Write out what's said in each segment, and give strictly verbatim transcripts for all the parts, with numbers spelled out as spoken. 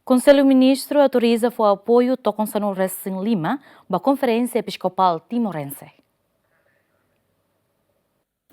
Konsellu Ministru autoriza fó apoiu tokon sanulu resin lima ba Konferénsia Episkopál Timorense.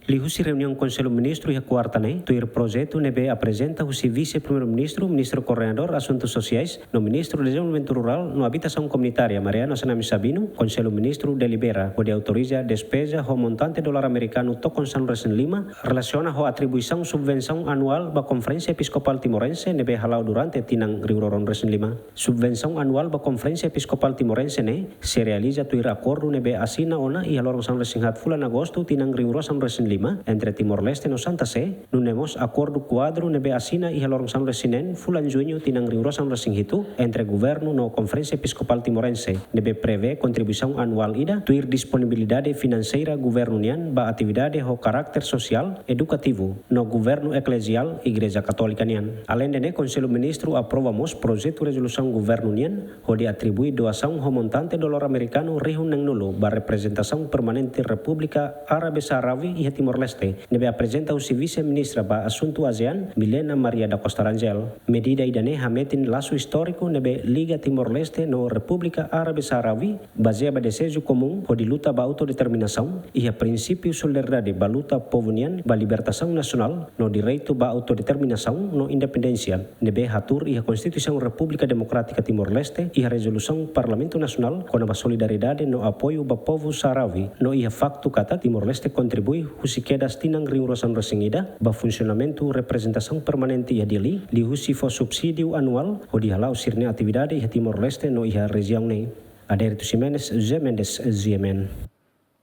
Liuhusi reuniaun Konsellu Ministru iha kuarta ne'e, tuir projetu ne'ebé aprezenta husi Vise-Primeiru-Ministru, Ministru Koordenadór Asuntu Sosiais, no Ministru Dezenvolvimentu Rurál no Abitasaun Komunitária, Mariano Assanami Sabino, Konsellu Ministru delibera hodi autoriza despeza ho montante dolar amerikanu tokon sanulu resin lima, relasiona ho atribuisaun subvensaun anuál ba Konferénsia Episkopál Timorense ne'ebé hala'o durante tinan rihun rua ruanulu resin lima. Subvensaun anuál ba Konferénsia Episkopál Timorense ne'e sei realiza tuir akordu ne'ebé asina ona iha loron sanulu resin haat fulan Agostu tinan rihun rua sanulu resin lima entre Timor-Leste no Santa Sé, nune'e mós akordu kuadru ne'ebé asina iha loron sanulu resin neen fulan Juñu tinan rihun rua sanulu resin hitu entre Governu no Konferénsia Episkopál Timorense, ne'ebé prevee kontribuisaun anuál ida tuir disponibilidade finanseira Governu nian ba atividade ho karakter sosiál, edukativu, no governu ekleziál Igreja Katólika nian. Aleinde ne'e, Konsellu Ministru aprova mós projetu rezolusaun Governu nian hodi atribui doasaun ho montante dolar amerikanu rihun neenulu ba reprezentasaun permanente Repúblika Árabe Sahrawi iha Timor-Leste, ne'ebé aprezenta husi Vise-Ministra ba Asuntu ASEAN, Milena Maria da Costa Rangel. Medida ida-ne'e hametin lasu istóriku ne'ebé liga Timor-Leste no Repúblika Árabe Sahrawi, bazeia ba dezeju komún hodi luta ba autodeterminasaun, iha prinsípiu solidariedade ba luta povu nian ba libertasaun nasionál no direitu ba autodeterminasaun no independénsia, ne'ebé hatuur iha Konstituisaun Repúblika Demokrátika Timor-Leste, iha rezolusaun Parlamentu Nasionál kona-ba solidariedade no apoiu ba povu Sahrawi, no iha faktu katak Timor-Leste kontribui husi kedas tinan rihun rua sanulu resin ida ba funsionamentu reprezentasaun permanente iha Dili, liuhusi fó subsídiu anuál hodi hala'o sira-nia atividade iha Timor-Leste no iha rejiaun ne'e. Adérito Ximenes, José Mendes, G M N.